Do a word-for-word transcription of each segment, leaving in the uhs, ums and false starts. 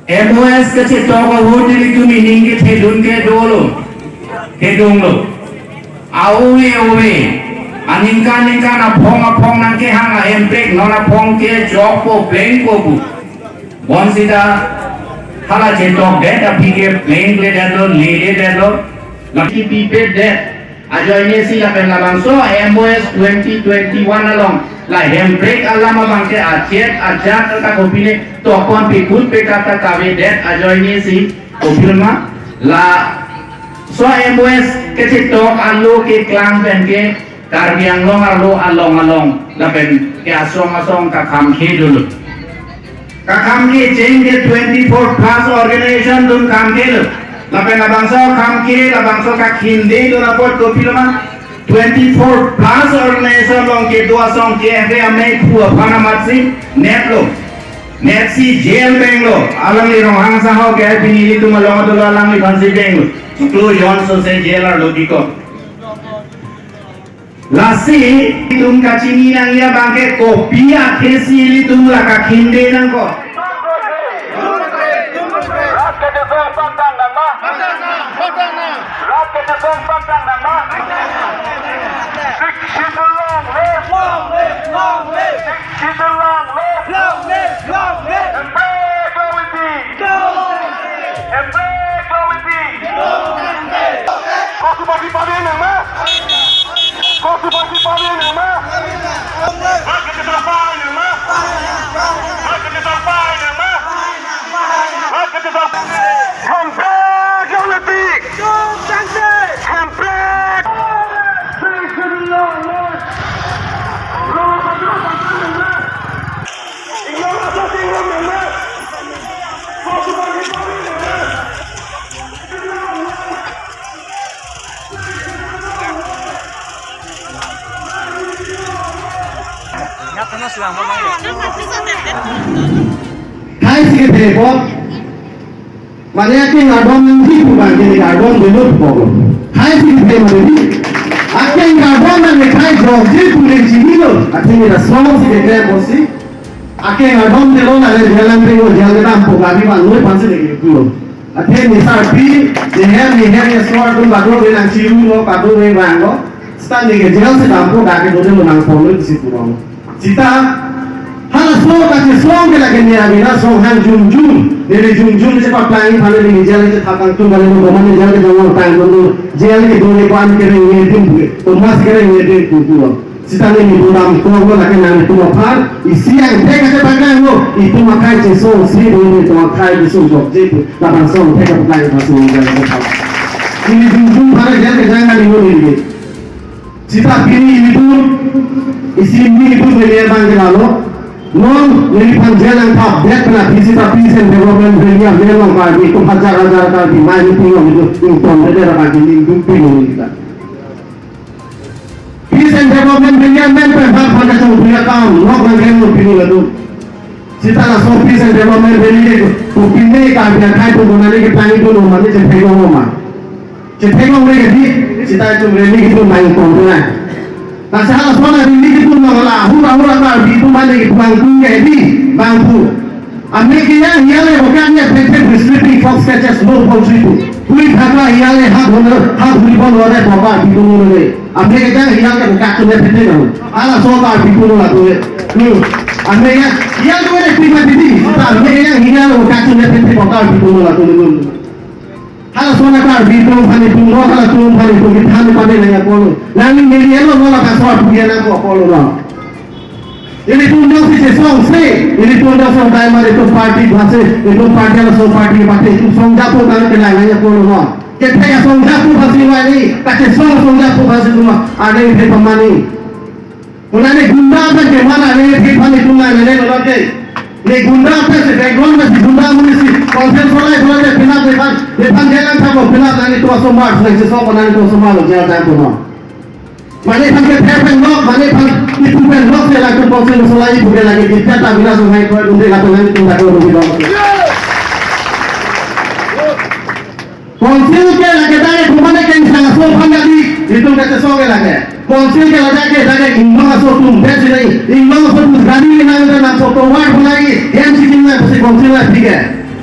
M O S kachetok ahut ilitum ining kethedun kedolo, kedunglo. Aove ove, aningkan ningkan aphong aphong nangkehang ahemprek non aphong kechokpo plengpo pu. Bonsita hala chetokdet aphi ke plengpledetlo, ledetlo. Laki pipedet. Ajoine si lapen labangso M O S twenty twenty-one along la hemprek alam abangke achet achat ta kopine tokpon pikut pekata kavedet ajoine si kopilma laso M O S kachetok alo keklang pen ke Karbi Anglong arlo along along lapen ke asong asong kakham khedolo. Kakham kecheng ke twenty-four plus organization atum kham khelo. Lapen labangso kham khe, labangso kakhinde do apot kopiloma. Twenty-four plus organization along kedo asong ke F A M A phu aphan amatsi netlo. Netsi jail vanglo. Alangli Ronghang Saho ke pini ilitum along dolo alangliphansi vanglo. Chiklo jon sose jail arlo bikok. Lasi itum kachini nangji abangke kopi akhesi ilitum la kakhinde nangkok. Rat kachesong pangdang nangma? Rat kachesong pangdang nangma? Sixth Schedule long live! Long live! Long live! Sixth Schedule long live! Long live! Long live! Hemprek quality! Hemprek quality! Kosupasi paveng nangma? Kosupasi paveng nangma? Rat kachesong paveng nangma? Rat kachesong paveng nangma? Rat kachesong paveng. Hemprek quality! Hemprek! Khei si kethe po. Mane akeng ardom nangji pu abangke ne ardom dolo pu po. Khei si kethe mane di. Akeng ardom nang ne khei jokji pu ne chinilo. Athe ne lason si kethe apotsi. Akeng ardom dolo la ne jail nangpingo, jail kedampo, Karbi vanlo aphansi ne kipulo. Athe ne sarpi, ne hem, ne hem, ne sor atum kadokave nangchirulo, kadokave vanglo. Seta ne ke jail si dampo, dak ke dodelo nangpolo pusi pulo. Seta halaso kachesong ke lake ne avena song hang jumjum. Neli jumjum chepaplang aphan neli jail chethap tangtung kali, no doman ne jail kejong tangtung, jail kedo ne ko-an kereng ne ding pu, Thomas kereng ne ding pu pulo. Seta neli dodam konglo lake nangtum aphan, isi angthek kachepaklang lo, itum akhei chesong si do, itum akhei chesong jokje pu, labangso angthek kapaklang aphansi neli jail chethap. Neli jumjum aphan jail kejang kali no neli. Seta pini ilitum, isi ilitum neli abangke lalo. Non neliphan jail nangthapdet pen aphi seta peace and development rally amen along Karbi atum hajar hajar Karbi mai meeting along itum ingtongdetdet abangke ningduk pilo neli ta. Peace and development rally amen pen bang phan kachongphi akam nok nangklemlo pini latum. Seta laso peace and development rally ke kopine Karbi akhei atum konane keplangdunlo mane chetheklonglo ma. Chetheklongle ke di, seta itum rally kitum nangtong tu nang. Lasi halason a rally kitum nang la, hura hura Karbi atum mane kiplangdun ke di, bangphu. Amek kejang hiya le bokat ne phethe sleeping fox catches no poultry pu. Hui thakla hiya le ha dhon, ha dhuri bon lore bokat atum le. Amek kejang hiya le bokat ne phethe nang. Halaso Karbi atum la tu. Hmm. Amek kejang hiya le ne pima didi. Amek kejang hiya le bokat ne phethe bokat atum la tu. Halason a Karbi atum aphan itum lo, halatum aphan itum kethan pame nangji apotlo. Nangning neli elo lo la kasar puya nangkok apotlo lo. Ilitum jongsi chesong si, ilitum jongsi song time mari itum party bhasi, itum party halaso party bhasi itum song japo tang kelang nangji apotlo lo. Kethe asong japo bhasi wani, kachesong song japo bhasi itum arni phe pamani. Konane gunda pen ke mana ne phe phan itum nang ne lolo ke. Ne gunda pen si background pen si gunda amonit si council solai solai ke penap nephan nephan jail nangthappo penap nangtum asomar solai si sok nangtum asomar lo jail jang kono. Mane phan kethe pen lok, mane phan ipu pen lok si latum council solai ipu ke lake kita ta bina sungai koi unde latum nangtum ta ko rugi dong. Council ke lake ta ke kumane ke sang aso aphan jadi, itum kachesong ke lake. Council ke lake ta ke inglong aso atum besi nai, inglong aso atum gari nang nang so to war phu nai, hem si nang si council la thik hai.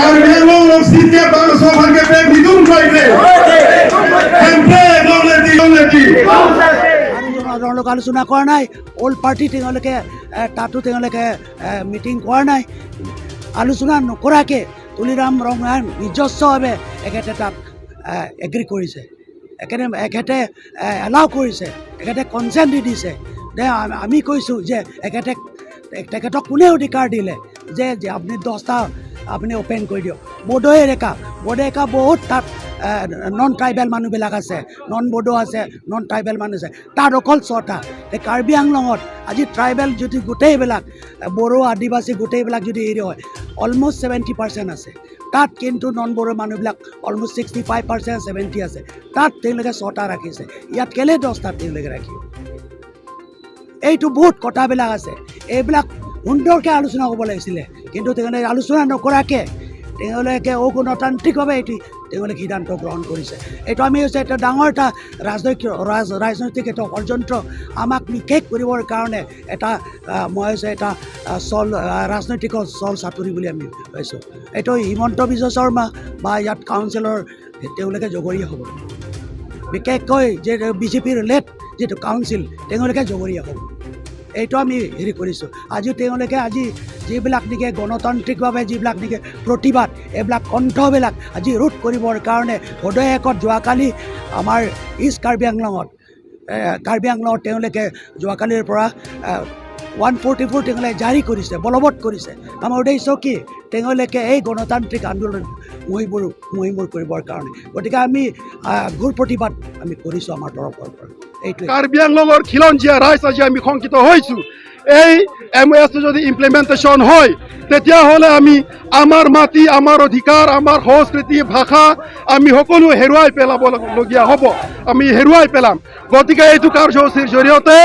Karbi Anglong along seat kep bangso aphan kepaklangdun kroikre. Hemprek longleti, longleti. আলোচনা, তেওঁলোকে আলোচনা কৰা নাই। Old party তেওঁলোকে, এ, তাতো তেওঁলোকে, এ, মিটিং কৰা নাই। আলোচনা নকৰাকে তুলিৰাম ৰংহাং নিজস্বভাৱে এখেতে তাত, এ, এগ্ৰী কৰিছে। এখেতে, এখেতে, এ, এলাউ কৰিছে, এখেতে কনচেণ্ট দি দিছে। দে, আ-, আমি কৈছোঁ যে এখেতে তে- তেখেতক কোনে অধিকাৰ দিলে যে যে আপুনি দহটা আপুনি অপেন কৰি দিয়ক? বড়ো এলেকা, বড়ো এলেকা বহুত তাত নন ট্ৰাইবেল মানুহবিলাক আছে, নন বড়ো আছে, নন ট্ৰাইবেল মানুহ আছে, তাত অকল ছটা। তে কাৰ্বি আংলঙত আজি ট্ৰাইবেল যদি গোটেইবিলাক, আহ, বড়ো, আদিবাসী গোটেইবিলাক যদি এৰিয়া হয়, অলমষ্ট ছেভেণ্টি পাৰ্চেণ্ট আছে। তাত কিন্তু নন বড়ো মানুহবিলাক almost sixty five percent, seventy আছে। তাত তেওঁলোকে ছটা ৰাখিছে, ইয়াত কেলে দহটা তেওঁলোকে ৰাখিব? এইটো বহুত কথাবিলাক আছে, এইবিলাক সুন্দৰকৈ আলোচনা হ'ব লাগিছিলে, কিন্তু তেওঁলোকে আলোচনা নকৰাকে তেওঁলোকে অগণতান্ত্ৰিকভাৱে এইটো তেওঁলোকে সিদ্ধান্ত গ্ৰহণ কৰিছে। এইটো আমি হৈছে এটা ডাঙৰ এটা ৰাজনৈতিক ৰাজ ৰাজনৈতিক এটা ষড়যন্ত্ৰ আমাক নিশেষ কৰিবৰ কাৰণে এটা, আহ, মই হৈছে এটা, আহ, চল আহ, ৰাজনৈতিক চল চাতুৰি বুলি আমি পাইছোঁ। এইটো হিমন্ত বিশ্ব শৰ্মা বা ইয়াত কাউন্সিলৰ তেওঁলোকে জগৰীয়া হ'ব। বিশেষকৈ যে বিজেপিৰ লেড যিটো কাউন্সিল, তেওঁলোকে জগৰীয়া হ'ব। এইটো আমি হেৰি কৰিছোঁ। আজি তেওঁলোকে আজি যিবিলাক নেকি গণতান্ত্ৰিকভাৱে যিবিলাক নেকি প্ৰতিবাদ, এইবিলাক কণ্ঠবিলাক আজি ৰোধ কৰিবৰ কাৰণে সদৌ একত যোৱাকালি আমাৰ ইষ্ট কাৰ্বি আংলঙত, এ, কাৰ্বি আংলঙত তেওঁলোকে যোৱাকালিৰ পৰা, এ, ওৱান ফৰ্টি ফ'ৰ তেওঁলোকে জাৰি কৰিছে, বলবৎ কৰিছে। আমাৰ উদ্দেশ্য কি? তেওঁলোকে এই গণতান্ত্ৰিক আন্দোলন মহিমূৰ মহিমূৰ কৰিবৰ কাৰণে। গতিকে আমি, আহ, ঘোৰ প্ৰতিবাদ আমি কৰিছোঁ আমাৰ তৰফৰ পৰা। এইটোৱে। কাৰ্বি আংলঙৰ খিলঞ্জীয়া ৰাইজ আজি আমি শংকিত হৈছোঁ। এই এম অ' এছ যদি ইমপ্লিমেণ্টেশ্যন হয়, তেতিয়াহ'লে আমি আমাৰ মাটি, আমাৰ অধিকাৰ, আমাৰ সংস্কৃতি, ভাষা আমি সকলো হেৰুৱাই পেলাবলগীয়া হ'ব। আমি হেৰুৱাই পেলাম। গতিকে এইটো কাৰ্যসূচীৰ জৰিয়তে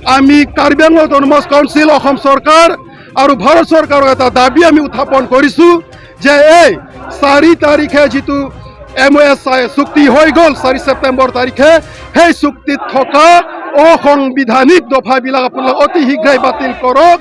আমি কাৰ্বি আংলং অট'নমাছ কাউন্সিল, অসম চৰকাৰ আৰু ভাৰত চৰকাৰক এটা দাবী আমি উত্থাপন কৰিছোঁ যে এই চাৰি তাৰিখে যিটো এম অ' এছ চুক্তি হৈ গ'ল চাৰি ছেপ্টেম্বৰ তাৰিখে, সেই চুক্তিত থকা অসাংবিধানিক দফাবিলাক আপোনালোকে অতি শীঘ্ৰে বাতিল কৰক।